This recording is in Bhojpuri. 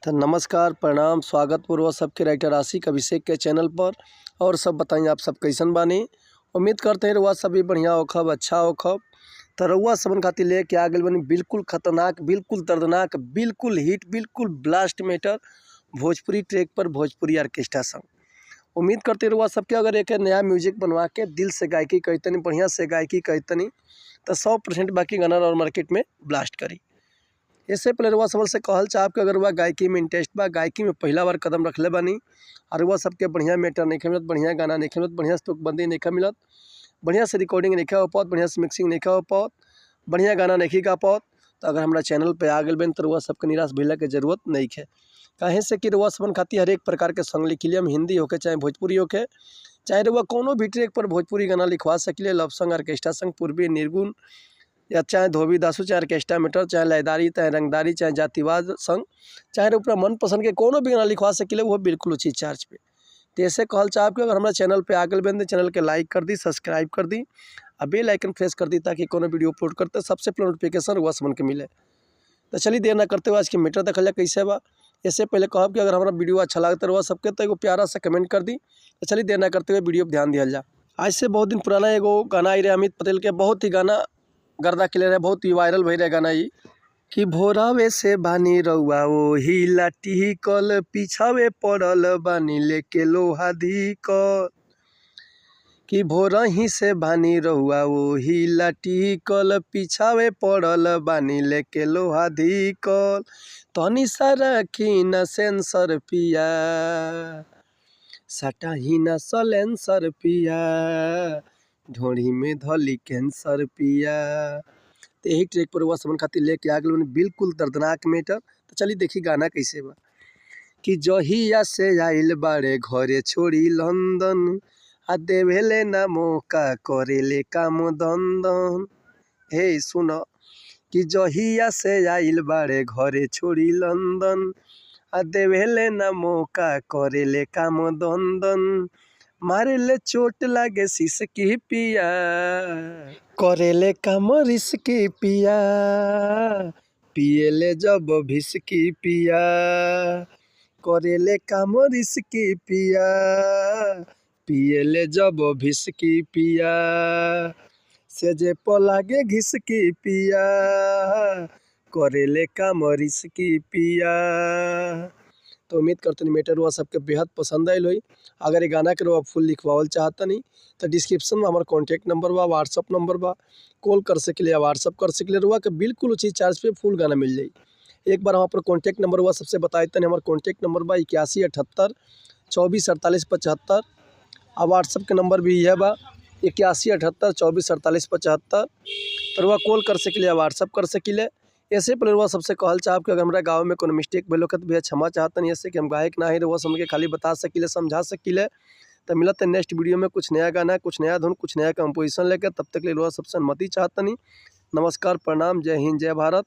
तो नमस्कार, प्रणाम, स्वागत पूर्वक सबके राइटर आशिक अभिषेक के चैनल पर। और सब बताई, आप सब कैसन बानी? उम्मीद करते हैं रउआ सब भी बढ़िया होखब, अच्छा होखब। तो रउआ सबन खातिर लेके आ गइल बानी बिल्कुल खतरनाक, बिल्कुल दर्दनाक, बिल्कुल हिट, बिल्कुल ब्लास्ट मैटर भोजपुरी ट्रैक पर भोजपुरी ऑर्केस्ट्रा संग। उम्मीद करते रउआ सबके अगर एक नया म्यूजिक बनवा के दिल से गायकी कहतनी, बढ़िया से गायकी कहतनी, तो 100% बाकी गाना और मार्केट में ब्लास्ट करी। इससे पहले रउआ सबन से कहल चाहब कि अगर रउआ गायकी में इंटरेस्ट बा, गायकी में पहला बार कदम रखले बानी और रउआ सबके बढ़िया मैटर नहीं मिलत, बढ़िया गाना नहीं मिलत, बढ़िया से तुकबंदी नहीं मिलत, बढ़िया से रिकॉर्डिंग नहीं हो पावत, बढ़िया से मिक्सिंग नहीं हो पावत, बढ़िया गाना नहीं गा पावत, तो अगर हमारा चैनल पे आ गइल बानी तो रउआ सबके निराश भइला के जरूरत नहीं है। काहे से कि रउआ सबन खातिर हर एक प्रकार के सॉन्ग लिखिले हम, हिंदी होके चाहे भोजपुरी होके, चाहे रउआ कोनो भी ट्रैक पर भोजपुरी गाना लिखवा सकिले, लव सॉन्ग, ऑर्केस्ट्रा संग, पूर्वी, निर्गुण, या चाहे धोबी दासू, चाहे ऑर्केस्ट्रा मीटर, चाहे लयदारी, चाहे रंगदारी, चाहे जातिवाद संग, चाहे अपना मनपसंद के कोनो भी गाना लिखवा सकिले, वो बिल्कुल उचित चार्ज पे। तो ऐसे कहल चाहब कि अगर हमारा चैनल पे आ गइल बानी तो चैनल के लाइक कर दी, सब्सक्राइब कर दी आ बेल आइकन प्रेस कर दी, ताकि कोनो वीडियो अपलोड करते सबसे पहले नोटिफिकेशन रउआ सबन के मिले। तो चलिए, देर ना करते हुए आज के मैटर देखल जाए कैसे बा। इससे पहले कहब कि अगर हमारा वीडियो अच्छा लगता रउआ सबके तो एगो प्यारा सा कमेंट कर दी। तो चलिए, देर ना करते हुए वीडियो पर ध्यान दिया जा। आज से बहुत दिन पुराना एगो गाना आई रहे अमित पटेल के, बहुत ही गाना गर्दा के रहे, बहुत ही वायरल भई रहे गाना ई कि भोरावे से बानी रउआ ओही लाठी कल, पीछावे पड़ल बानी लेके लोहा धीकल। कि भोरही से बानी रउआ ओही लाठी कल, पीछावे पड़ल बानी लेके लोहा धीकल, तनी सा राखी न सेंसर पिया, सटाही न सलेंसर पिया, ढोढ़ी में धली कैंसर पिया। तो यही ट्रैक पर रउआ सबन खातिर लेके आ गइल बिल्कुल दर्दनाक मैटर। तो चलिए, देखी गाना कैसे बा कि जहिया से आइल बाड़े घरे छोड़ी लंदन, आ देवेले ना मौका, करेले काम दंदन। हे सुन, कि जहिया से आइल बाड़े घरे छोड़ी लंदन, आ देवेले ना मौका, करेले काम दंदन, मारेले चोट लागे सिसकी पिया, करेले काम रिस्की पिया, पियले जब भिसकी पिया, करेले काम रिस्की पिया, पियले जब भिसकी पिया, सेजे लागे घिसकी पिया, करेले काम रिस्की पिया। तो उम्मीद करते मैटर रउआ सबके बेहद पसंद आयल होई। अगर ये गाना के रउआ फुल लिखवावल चाहतनी तो डिस्क्रिप्शन में हमार कॉन्टैक्ट नंबर बा, व्हाट्सअप नंबर बा, कॉल कर सकिले या व्हाट्सअप कर सकिले। रउआ के बिल्कुल उचित चार्ज पे फुल गाना मिल जाई। एक बार हम पर कॉन्टैक्ट नंबर हुआ सबसे बताए तनी, हमार कॉन्टैक्ट नंबर बा 8178244875 आ व्हाट्सअप के नंबर भी यह बा, 8178244875। तो रउआ कॉल कर सकिले या व्हाट्सअप कर सकिले। ऐसे पहले रउआ सबसे कहल चाहब कि अगर हमारा गाँव में कोनो मिस्टेक भइल होखे तो भैया क्षमा चाहतनी, ऐसे कि हम गायक ना ही, रउआ सब के खाली बता सकिले, समझा सकिले। तो मिलत है नेक्स्ट वीडियो में कुछ नया गाना, कुछ नया धुन, कुछ नया कंपोजिशन लेकर। तब तक के लिए रउआ सबसे अनुमति चाहतनी। नमस्कार, प्रणाम, जय हिंद, जय भारत।